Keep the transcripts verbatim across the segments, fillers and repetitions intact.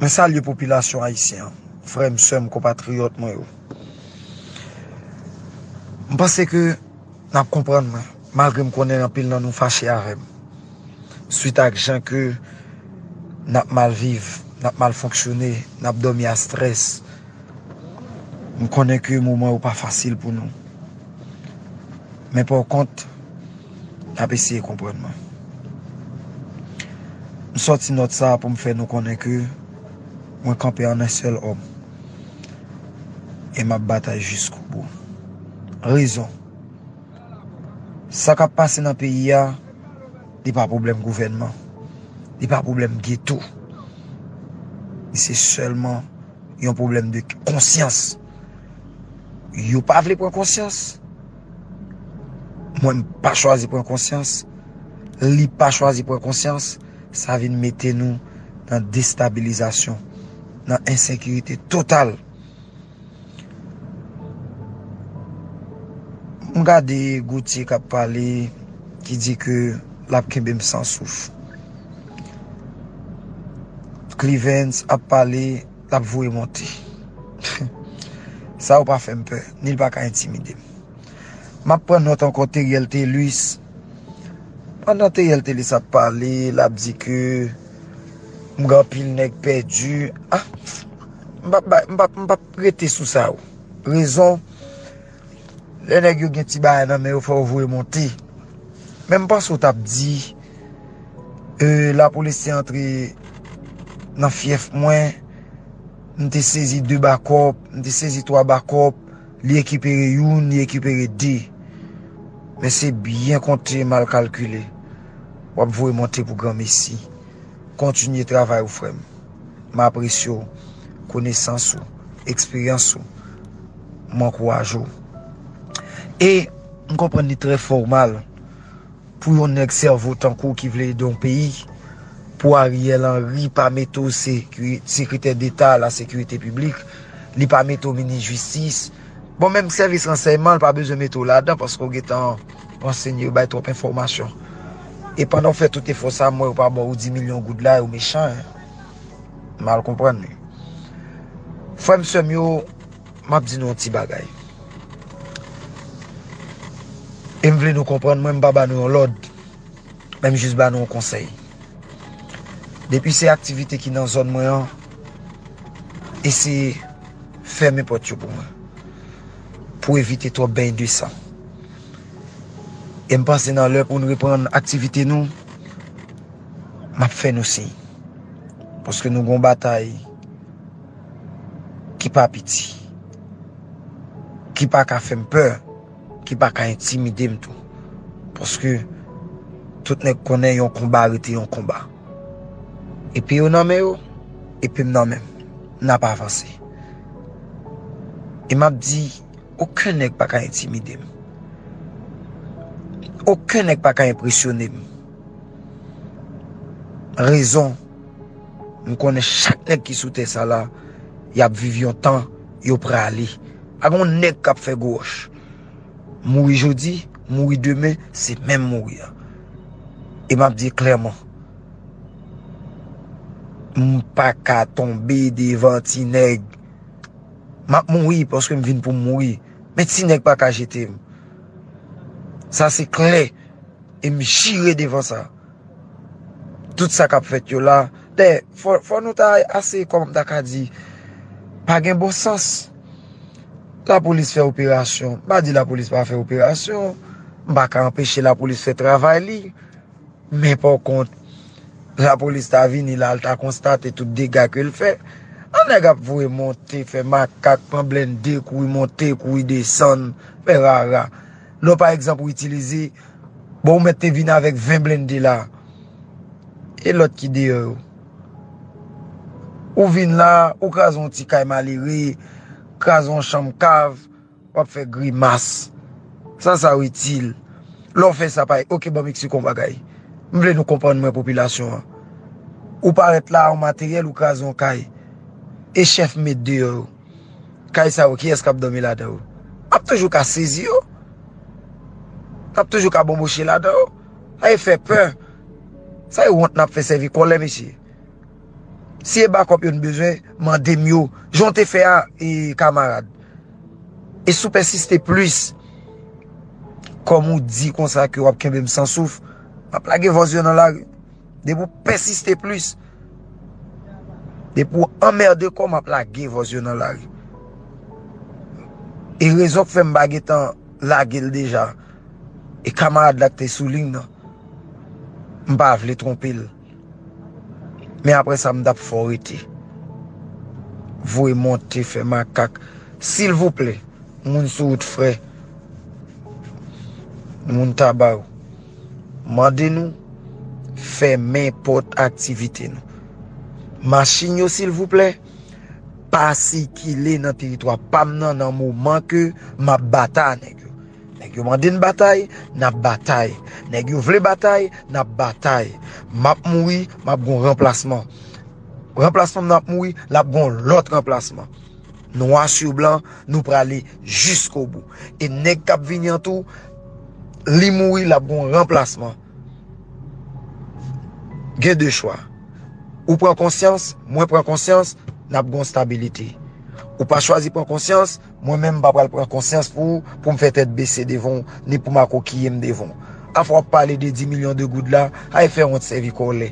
Mwen salye popilasyon ayisyen an, frè m, sè m, konpatriyòt mwen yo. M panse ke n ap konprann mwen, malgre m konnen anpil nan nou fache avè m. Swit ak jan ke n ap mal viv, n ap mal fonksyone, n ap dòmi a strès. M konnen ke moman yo pa fasil pou nou. Men pa kont, n ap eseye konprann mwen. M sòti nòt sa a pou m fè nou konnen ke mwen kanpe an en sèl òm. E m ap batay jiskobou. Rezon. Sa k ap pase nan peyi a, li pa pwoblèm gouvènman. Li pa pwoblèm geto. Li se sèlman yon pwoblèm de konsyans. Yo pa vle pran konsyans. Mwen, m pa chwazi pran konsyans. Li pa chwazi pran konsyans. Sa vin mete nou nan destabilizasyon, nan ensekirite total. M gade Gauthier k ap pale, ki di ke l ap kenbe m san souf. Cleavens ap pale, l ap voye monte. Sa yo pa fè m pè, ni l pa ka entimide m. M ap pran nòt ankò Teriel Thelus. Pandan Teriel Thelus ap pale, l ap di ke m gen anpil nèg pèdi. Ah, m p ap bay, m p ap, m p ap rete sou sa yo. Rezon, lè nèg yo gen ti bagay nan men yo, fò yo voye monte. Men m panse w t ap di, e, lapolis te antre nan fyèf mwen, m te sezi de bakòp, m te sezi twa bakòp, li rekipere youn, li rekipere de. Men se byen konte, mal kalkile. W ap voye monte pou granmesi. Kontinye travay ou, frè m. M apresye w, konesans ou, eksperyans ou. M ankouraje w. E m konprann li trè fòmal pou yon nèg sèvo tankou w ki vle ede yon peyi, pou Ariel Henry pa mete w sekri-, sekretè deta la sekirite piblik, li pa mete w minis jistis. Bon, menm sèvis ransèyman, l pa bezwen mete w ladan, paske w gentan ransenye, yo bay twòp enfòmasyon. E pandan w fè tout efò sa, m wè yo pa ba w di milyon goud la, yo mechan, hein. Mal konprann li. Frè m, sè m yo, m ap di nou yon ti bagay. E m vle nou konprann mwen, m pa ba nou yon lòd. Men m jis ba nou yon konsèy. Depi se aktivite ki nan zòn mwen an, eseye fèmen pòt yo pou mwen. Pou evite twòp beny de san. E m panse nan lè pou n reprann aktivite nou, m ap fè nou siy. Paske nou gon batay ki pa piti, ki pa ka fè m pè, ki pa ka entimide m tou. Paske tout nèg konnen yon konba rete yon konba. Epe yo nan men yo, epe m nan men m. N ap avanse. E m ap di, okenn nèg pa ka entimide m. Okenn nèg pa ka enpresyone m. Rezon, m konnen chak nèg ki sou tè sa la, y ap viv yon tan, yo prale. Pa gen yon nèg k ap fè gwo wòch. Mouri jodi, mouri demen, se menm mouri a. E m ap di klèman, m pa ka tonbe devan ti nèg. M ap mouri paske m vin pou m mouri. Men ti nèg pa ka jete m. Sa se klè. E m jire devan sa. Tout sa k ap fèt yo la. Dayè, fò, fò nou ta ase, kòman m ta ka di, pa gen bon sans. Lapolis fè operasyon. M pa di lapolis pa fè operasyon. M pa ka anpeche lapolis fè travay li. Men pa kont, lapolis ta vini la, l ta konstate tout dega ke l fè. Yon nèg ap voye monte, fè makak, pran blende, kouri monte, kouri desann, fè rara. Lè w, pa egzanp, ou itilize, bon, ou mèt te vin avèk ven blende la. E lòt ki deyò yo? Ou vin la, ou kraze yon ti kay malere, kraze yon chanm kav, w ap fè grimas. Sa sa w itil? Lè w fè sa, pa, oke, ban m eksplike w yon bagay. M vle nou konprann mwen, popilasyon an. Ou parèt la, yon materyèl, ou kraze yon kay. E chèf met deyò yo. Kay sa yo, kiyès k ap dòmi ladan yo? N ap toujou ka sezi yo. N ap toujou ka bonboche ladan yo. Sa e fè pè. Sa e wont n ap fè sèvi kòlè, mesye. Si e bakòp yo n bezwen, mande m yo. Jan w te fè a, e, kamarad. E si w pèsiste plis, kòm ou di konsa ke w ap kenbe m san souf, m ap lage vòz yo nan lari. Depi w pèsiste plis, depi w anmède kò w, m ap lage vòz yo nan lari. E rezon k fè m pa gentan lage l deja, e kamarad la k te sou liy nan, m pa vle twonpe l. Men apre sa, m t ap fè w rete. Voye monte, fè makak. Silvouplè, moun sou wout frè, moun Tabay, mande nou fèmen pòt aktivite nou. Machin yo, silvouplè, pa sikile nan teritwa pa m nan, nan moman ke m ap batay ak nèg yo. Nèg yo mande n batay, n ap batay. Nèg yo vle batay, n ap batay. M ap mouri, m ap gon ranplasman. Ranplasman m nan ap mouri, l ap gon lòt ranplasman. Nwa sou blan, nou prale jiskobou. E nèg k ap vini an tou, li mouri, l ap gon ranplasman. Gen de chwa. Ou pran konsyans, mwen pran konsyans, n ap gon stabilite. Ou pa chwazi pran konsyans, mwen menm m pa pral pran konsyans pou ou, pou m fè tèt bese devan w, ni pou m akokiye m devan w. Afè w ap pale de dis milyon de goud la, ay fè wont sèvi kòlè.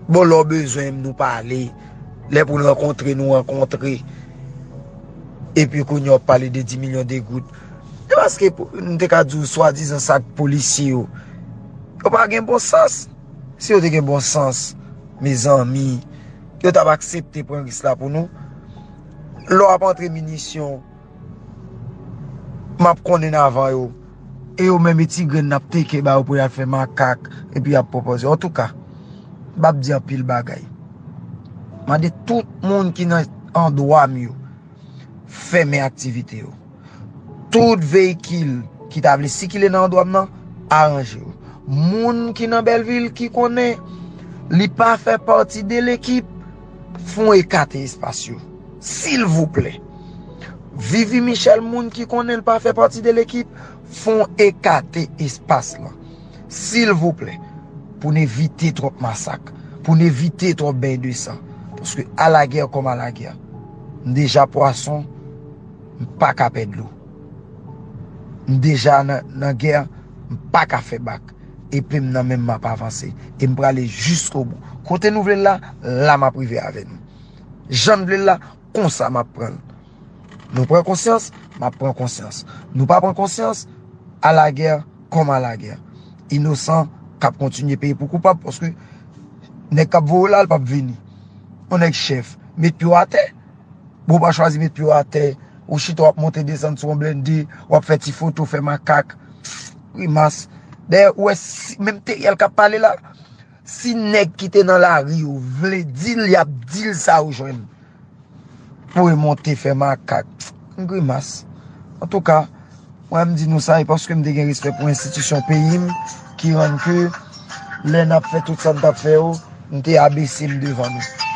Bon, lè w bezwen m, nou pale. Lè pou n rankontre, nou rankontre. Epi kounye a w ap pale de dis milyon de goud. E paske pou, nou te ka di w swadizan sa k polisye yo. Yo pa gen bon sans. Si yo te gen bon sans, mezanmi, yo t ap aksepte pran risk la pou nou. Lè w ap antre minisyon, m ap konnen avan yo. E yo menm e ti grenn n ap teke ba yo pou y al fè makak, epi y ap pwopoze. Antouka, m p ap di anpil bagay. Mande tout moun ki nan andwa m yo, fèmen aktivite yo. Tout veyikil ki ta vle sikile nan andwa m nan, aranje yo. Moun ki nan Bèlvil ki konnen li pa fè pati de lekip, fè w ekate espas yo. Silvouplè. Vivi Michel, moun ki konnen l pa fè pati de lekip, fè w ekate espas lan. Silvouplè. Pou n evite twòp masak. Pou n evite twòp beny de san. Paske alagè kòm alagè. M deja pwason, m pa ka pè dlo. M deja nan, nan gè, m pa ka fè bak. Epe m nan men m, m ap avanse. E m prale jiskobou. Kote nou vle l la, la m ap rive avè nou. Jan n vle l la, konsa m ap pran l. Nou pran konsyans, m ap pran konsyans. Nou pa pran konsyans, alagè kòm alagè. Inosan k ap kontinye peye pou koupab, paske nèg k ap voye w la, l p ap vini. Yon nèg chèf, met pye w atè. Bon, w pa chwazi met pye w atè. Ou chita, w ap monte desann sou yon blende, w ap fè ti foto, fè makak. Grimas. Dayè, ou wè, si, menm Teriel k ap pale la, si nèg ki te nan lari yo vle di l, y ap di l sa yo jwenn. Pou remonte fè makak. M grimas. Antouka, mwen m di nou sa, e paske m te gen respè pou enstitisyon peyi m, ki rann ke lè n ap fè tout sa n t ap fè yo, m te abese m devan nou.